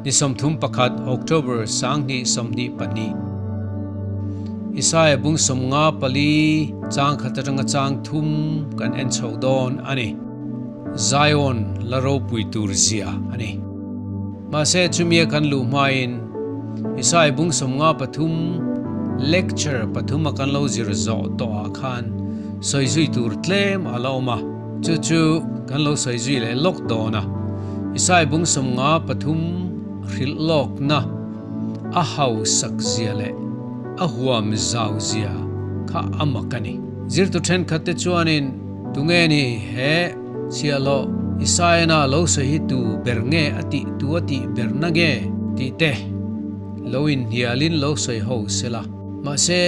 Ni 31 October 2022. Isaia bung 54 chang khat atanga chang thum kan en chho dawn a ni. Zion la ropui tur zia a ni. Mahse chumia kan luh hmain Isaia bung 53 lecture pathum a kan lo zir zawh tawh ah khan sawi zui tur tlem a la awm a. Chu chu kan lo sawi zui leh lawk dawn a, Isai bung 53 hrilh lawkna a hausak zia leh a huam zau zia kha a mak a ni. Zirtu thenkhat te chuanin tunge ni he chhiahhlawh Isaiana lo sawi hi tu ber nge a tih tu a tih ber na nge tih te lo inhnialin lo sawi ho sela. Mahse,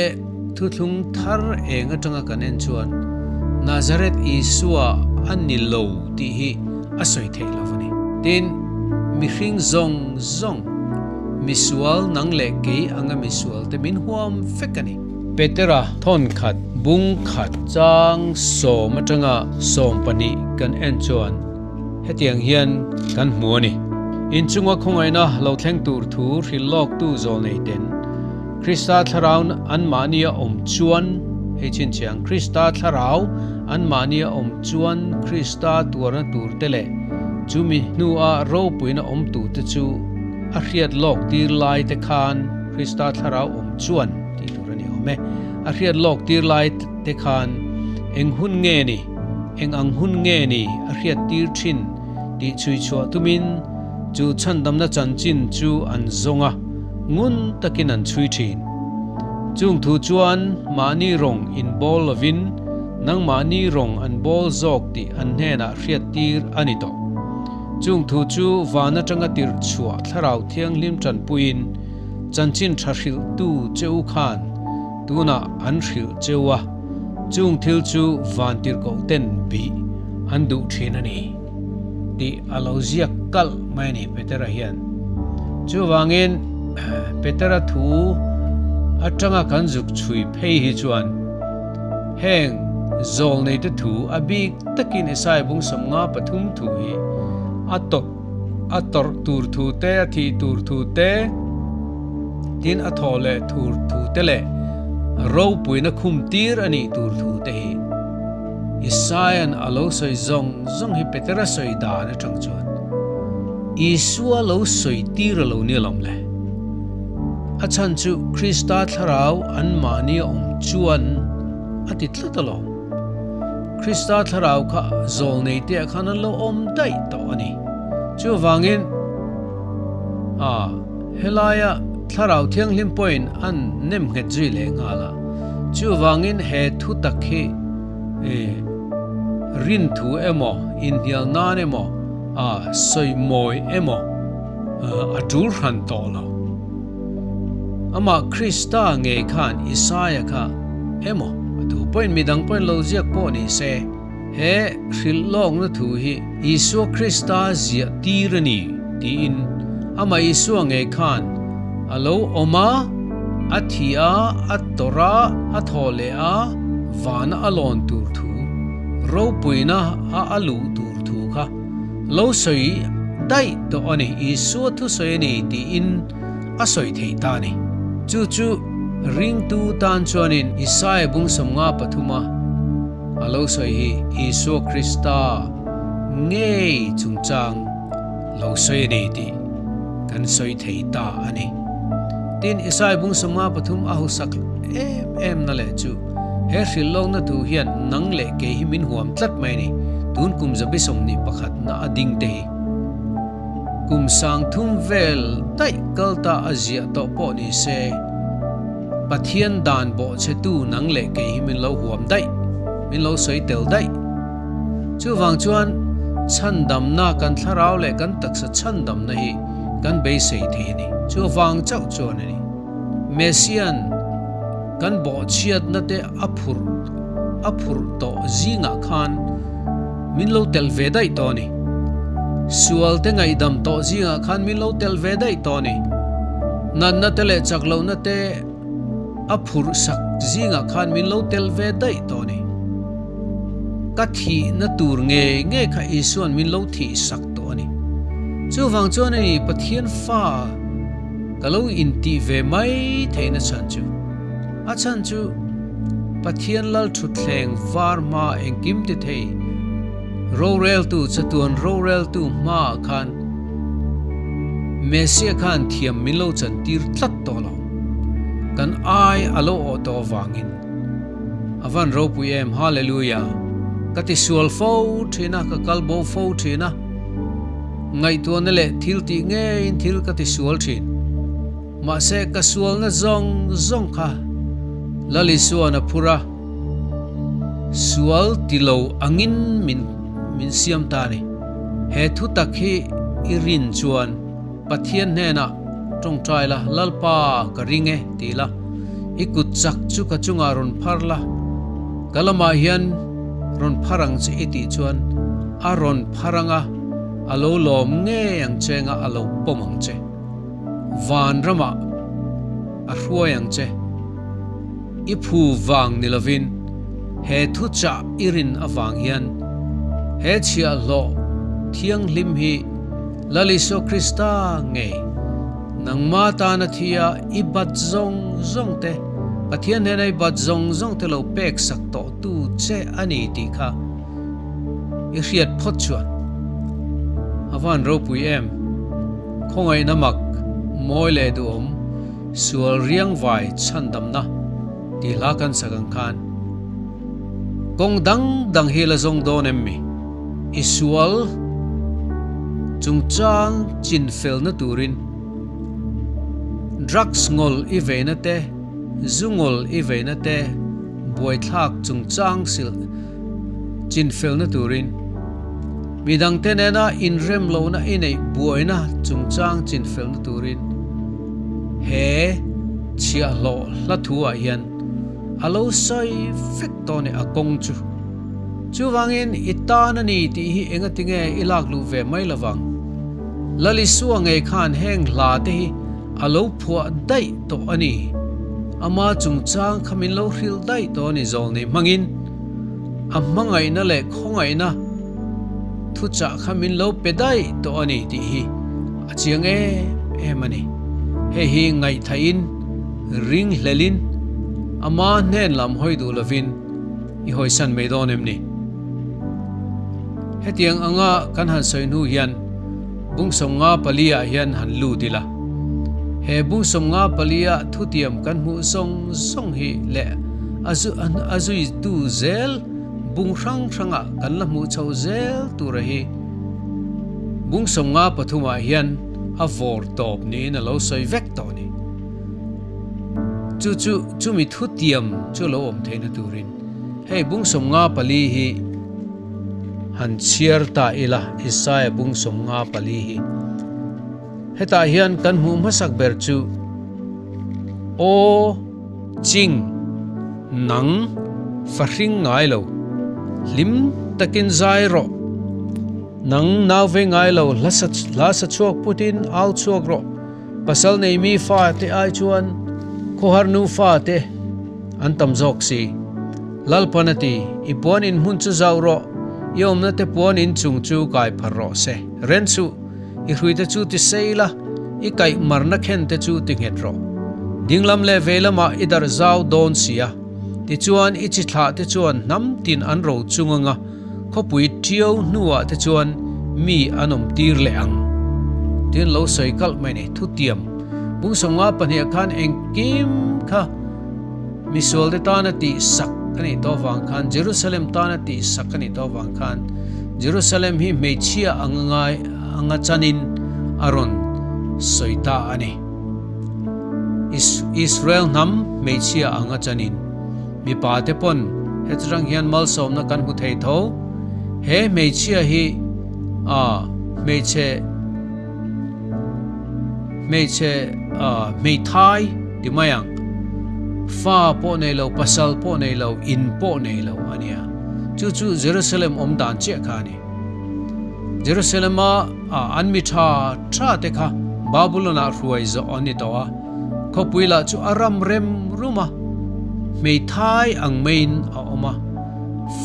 thuthlung thar eng atanga kan en chuan Nazareth Isua a ni lo tih hi a sawi theih lo a ni. Tin, mihring zawng zawng, misual nang leh kei anga misual te min huam vek a ni. Petera thawn khat, bung khat, chang sawm atanga 12 kan en chuan hetiang hian kan hmu a ni. Inchunga khawngaihna lo thleng tur thu hrilh lawktu zawl nei ten Krista thlarau anmahnia awm chuan, hei chhinchhiang, Krista thlarau anmahnia awm chuan Krista tuarna tur te leh chumi hnua ropuina awm tu te chu a hriat lawk tir lai te khan Krista thlarau awm chuan tih tur a ni awm e. A hriat lawk tir lai te khan eng hun nge ni, eng ang hun nge ni a hriat tir thin tih chhui chhuah tumin chu chhandamna chanchin chu an zawng a. Ngun takin an chhui thin. Chung thu chuan mahni rawng inbawl lovin nangmahni rawng an bawl zawk tih an hnenah hriattir a ni tawh. Chung thu chu van atanga tirh chhuah thlarau thianghlim tanpuiin chanchin tha hrilhtu che u khan tunah an hrilh cheu a, chung thil chu van tirhkoh ten bih an duh thin a ni tih a lo ziak kalh mai a ni Petera hian. Chuvangin Petera thu atanga kan zuk chhui phei hi chuan heng zawlneite thu a bik takin Isaiah bung 53 thu hi a tawrh a tawrh tur thu te, a thih tur thu te, tin a thawh leh tur thu te leh ropuina khum tir a nih tur thu te hi Isaiah-an a lo sawi zawng zawng hi Petera sawi dan atang chuan Isua lo sawi tir a lo ni alawm le. A chhan chu Krista thlarau anmahni a awm chuan a ti tlat alawm. Krista thlarau kha zawlnei te ah khan an lo awm daih tawh a ni. Chuvangin a helaia thlarau thianghlim pawhin an nem nghet zui leh nghal a. Chuvangin he thu tak hi rin thu emaw, inhnial nan emaw, A sawi mawi emaw a tul hran tawh lo. Amah Krista ngei khan Isaia kha emaw a thu pawhin midang pawhin lo ziak pawh ni se, he hrilh lawkna thu hi Isua Krista ziah tir a ni tiin amah Isua ngei khan a lo awm a, a thi a, a tawrh a, a thawh leh a, vana a lawn tur thu, ropuina a a luh tur thu kha lo sawi daih tawh a ni, Isua thu sawi a ni tiin a sawi thei ta a ni. Chu chu ringtu tan chuanin Isaia bung 53 a a lo sawi hi Isua Krista ngei chungchang lo sawi a ni tih kan sawi thei ta a ni. Tin, Isaia bung 53 a hausak em em na leh chu He hrilhlawkna thu hian nang leh kei hi min huam tlat mai a ni. Tun kum zabi 21 na a ding te hi kum 3000 vel daih kal ta a ziah tawh pawh ni se, Pathian dan bawh che tu nang leh kei hi min lo huam daih, min lo sawi tel daih. Chuvang chuan chhandamna kan thlarau leh kan taksa chhandamna hi kan beisei thei a ni. Chuvang chauh chuan a ni. Messian kan bawhchhiatna te a phurh a phurh tawh zingah khan min lo telh ve daih tawh a ni. Sual te ngaihdam tawh zingah khan min lo telh ve daih tawh a ni. Natna te leh chak lohna te a phurh sak zingah khan min lo telh ve daih tawh a ni. Ka thihna tur nge nge kha Isuan min lo thih sak tawh a ni. Chuvang chuan a ni Pathian fa ka lo intih ve mai theihna chhan chu. A chhan chu Pathian lal thutthleng var hma engkim ti thei roreltu chatuan roreltu hmaah khan Messiah khan thiam min lo chantir tlat tawh lo. Kan ai a lo awh tawh avangin a van ropui em Hallelujah! Ka ti sual fo thin a, ka kal bo fo thin a, ngaihtuahna leh thil tih ngeiin thil ka ti sual thin. Mahse ka sualna zawng zawng kha Lal Isuan a phur a, sual ti lo angin min min siam ta a ni. He thu tak hi i rin chuan Pathian hnenah tawngtai la, Lalpa ka ring e ti la, i kut chak chu ka chungah rawn phar la, ka lamah hian rawn phar ang che i tih chuan a rawn phar ang a, a lo lawm ngei ang che nga a lo pawm ang che. Van ramah a hruai ang che. I phu vang ni lovin he thuchah i rin avang hian he chhiahhlawh thianghlim hi Lal Isua Krista ngei nangma tana thia i bat zawng zawng te, Pathian hnena i bat zawng zawng te lo pek sak tawh tu che a ni tih kha i hriat phawt chuan a van ropui em. Khawngaihna mak, mawi leh duhawm, sual riang vai chhandamna tih hla kan sak ang khan kawng dang dang hi la zawng dawn em mi? I sual chungchang chinfelna turin drugs ngawl i veina te, zu ngawl i veina te buaithlak chungchang sil chinfelna turin Midangte nena inrem lohna i neih buaina chungchang chinfelna turin he chhiahhlawh hla thuah hian a lo sawi vek tawh a ni a kawng chu. Chuvangin i tan a ni tih hi engatinge i lak luh ve mai lovang. Lalisua ngei khan heng hla te hi a lo phuah daih tawh a ni. Ama chungchang kha min lo hrilh daih tawh a ni zawlnei hmangin. A hmangaihna leh khawngaihna thuchah kha min lo pe daih tawh a ni tih hi a chiang em em a ni. Hei hi ngaihthahin, ringhlelin, ama hnen lam hawi duh lovin i hawisan mai dawn em ni? Hetiang anga kan han sawi hnu hian bung sawmnga pali-ah hian han lut ila. He bung sawmnga pali-a thutiam kan hmuh zawng zawng hi leh a zuitu zel bung hrang hrangah kan la hmuh chho zel tura hi bung sawmnga pathumah hian a vawr tawp niin a lo sawi vek tawh a ni. Chu chu chumi thutiam chu lo awm theihna turin hei bung sawmnga pali hi Han chhiar ta ila Isaiah bung 54 hi. Hetah hian kan hmuh hmasak ber chu Aw ching nang fahring ngai lo, hlim takin zai rawh. Nang nau ve ngai lo hla sa chhuak putin au chhuak rawh. Pasal nei mi fa te ai chuan khawhar nu fa te an tam zawk si. Lalpan a ti, I puan in hmun chu zauh rawh, i awmna te puan in chung chu kai phar rawh se. Ren suh, i hrui te chu ti sei la, i kaih marna khen te chu ti nghet rawh. Dinglam leh veilamah i darh zau dawn si a, tichuan i chi thlah te chuan hnam tin an ro chung anga khawpui ṭiau hnuah te chuan mi an awm tir leh ang. Tin lo sawi kalh mai ni, thutiam bung 52 khan engkim kha Misualte tana tih sak a nih tawh vang khan, Jerusalem tana tih sak a nih tawh vang khan, Jerusalem hi hmeichhia anga ngai anga chanin a rawn sawi ta a ni. Israel hnam hmeichhia anga chanin mipa te pawn heti hian malsawmna kan hmu thei tho. He hmeichhia hi a hmeichhe Hmeichhe hmeithai ti mai ang, fa pawh nei lo, pasal pawh nei lo, in pawh nei lo a nia. Chu chu Jerusalem awm dan chiah kha a ni. Jerusalem-a an mi tha tha te kha Babylon-ah hruai zawh an ni tawh a, khawpui lah chu a ram rem rum a, hmeithai ang maiin a awm a,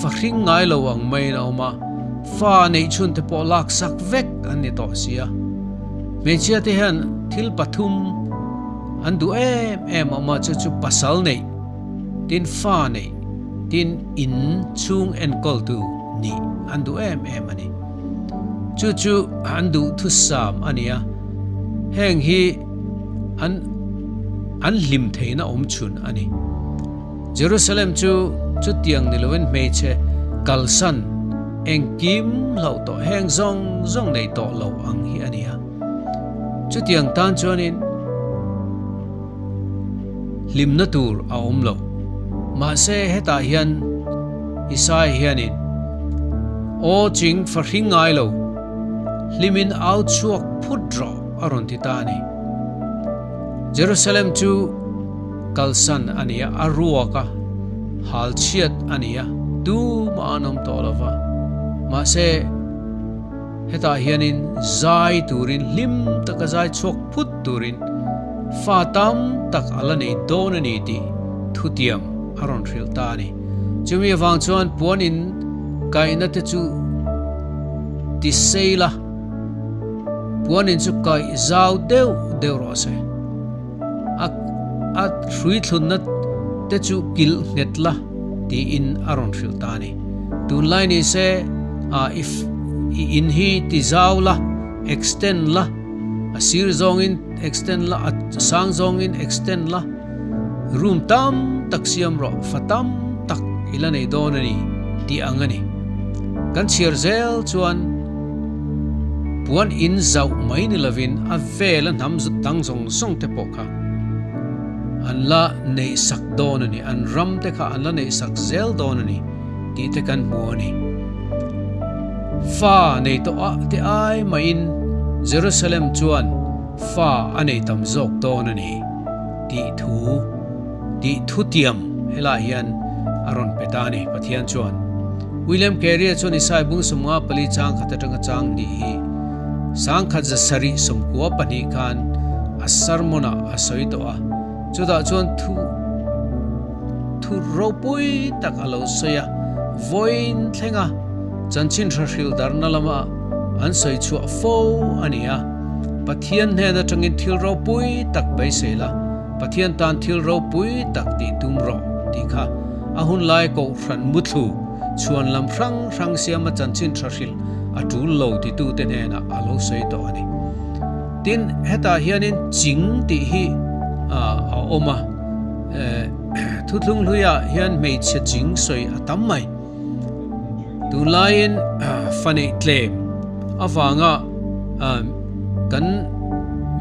fahring ngai lo ang maiin a awm a, fa neih chhun te pawh laksak vek an ni tawh si a. Hmeichhia te hian thil pathum an duh em em awm a, chu chu pasal neih, tin fa neih, tin in chhung enkawltu nih an duh em em a ni. Chu chu an duh thusam a ni a, heng hi an an hlim theihna awm chhun a ni. Jerusalem chu chutiang ni loin hmeichhe kalsan engkim hlauh tawh heng zawng zawng nei tawh lo ang hi a ni a. Chutiang tan chuanin hlimna tur a awm lo. Mahse hetah hian Isaiah hianin, Aw ching fahring ngai lo, hlimin au chhuak phut rawh a rawn ti ta a ni. Jerusalem chu kalsan a ni a, a ruak a, hal chhiat a ni a, tumah an awm tawh lo va. Mahse, hetah hianin zai turin, hlim taka zai chhuak phut turin fa tam tak a la nei dawn a ni tih thutiam a rawn hrilh ta a ni. Chumi avang chuan puan in kaihna te chu ti sei la, puan in chu kaih zau deuh deuh rawh se. A a hrui thlunna te chu kilh nghet la tiin a rawn hrilh ta a ni. Tunlai ni se a if i in hi ti zau la, extend la, a sir zawngin extend la, a sang zawngin extend la, room tam tak siam rawh, fa tam tak i la nei dawn a ni tih ang a ni. Kan chhiar zel chuan puan in zauh mai ni lovin a vel a hnam dang zawng zawng te pawh kha an la neih sak dawn a ni, an ram te kha an la neih sak zel dawn a ni tih te kan hmu a ni. Fa nei tawh ah te ai mahin Jerusalem chuan fa a nei tam zawk dawn a ni tih thu tih thutiam helaiah hian a rawn pe ta a ni Pathian chuan. William Carey-a chuan Isai bung 54 chang khat atanga chang hnih hi 1792 khan a sermon-ah a sawi tawh a, chutah chuan thu thu ropui tak a lo sawi a, vawiin thlenga chanchin hrahril darna lama an sawi chhuah fo a ni a, Pathian hnen atangin thil ropui tak beisei la, Pathian tan thil ropui tak tih tum rawh tih kha a hun lai kohhran muthlu chhuan lam hrang hrang siama chanchin tha hrilh a tul lo titute hnenah a lo sawi tawh a ni. Tin, hetah hianin ching tih hi a awm a, thuthlung hluiah hian hmeichhe ching sawi a tam mai. Tunlaiin fa neih tlem avanga kan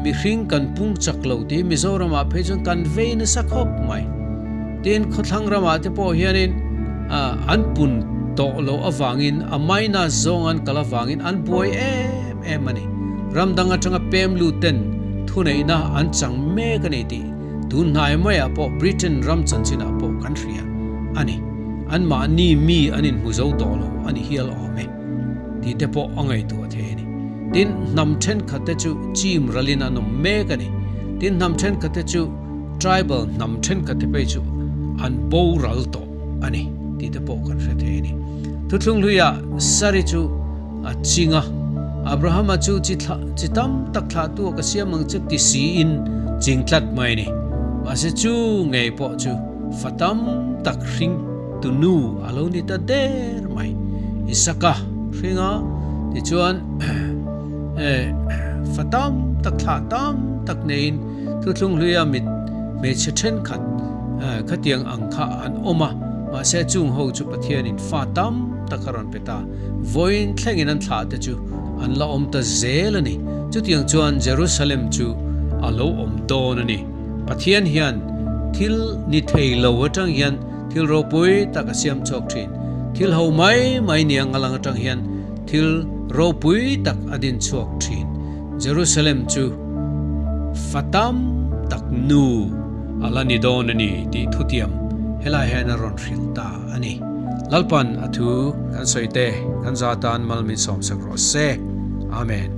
mihring kan pung chak lo tih Mizoramah phei chuan kan vei nasa khawp mai. Tin, khawthlang ramah te pawh hianin an pun tawh loh avangin a minus zawng an kal avangin an buai em em a ni. Ram dang atanga pem lut ten thuneihna an chang mek a ni tih tun hnai maiah pawh Britain ram chanchinah pawh kan hria a ni. Anmahni mi an inhmu zo tawh lo a ni hial awm e tih te pawh a ngaihtuah thei a ni. Tin, hnam thenkhat te chu chim ralin an awm mek a ni. Tin, hnam thenkhat te chu tribal hnam thenkhat te phei chu an boral tawh a ni tih te pawh kan hre thei a ni. Thuthlung hluiah Sari chu a ching a, Abrahama chu chi thlah chi tam tak thlahtu a ka siam ang che ti siin ching tlat mai a ni. Mahse chu ngei pawh chu fa tam tak hring tu nu a lo ni ta der mai. Isaka hring a, tichuan fa tam tak thlah tam tak neiin thuthlung hluia mit hmeichhe thenkhat khatiang ang kha an awm a, mahse chung ho chu Pathianin fa tam tak a rawn pe ta. Vawiin thlengin an thlah te chu an la awm ta zel a ni. Chutiang chuan Jerusalem chu a lo awm dawn a ni. Pathian hian thil ni thei lo atang hian thil ropui tak a siam chhuak thin. Thil ho mai mai nia ngalang atang hian thil ropui tak a din chhuak thin. Jerusalem chu fa tam tak nu a la ni dawn a ni tih thutiam helai hian a rawn hrilh ta a ni. Lalpan a thu kan sawi te kan za tan mal min sawmsak rawh se. Amen.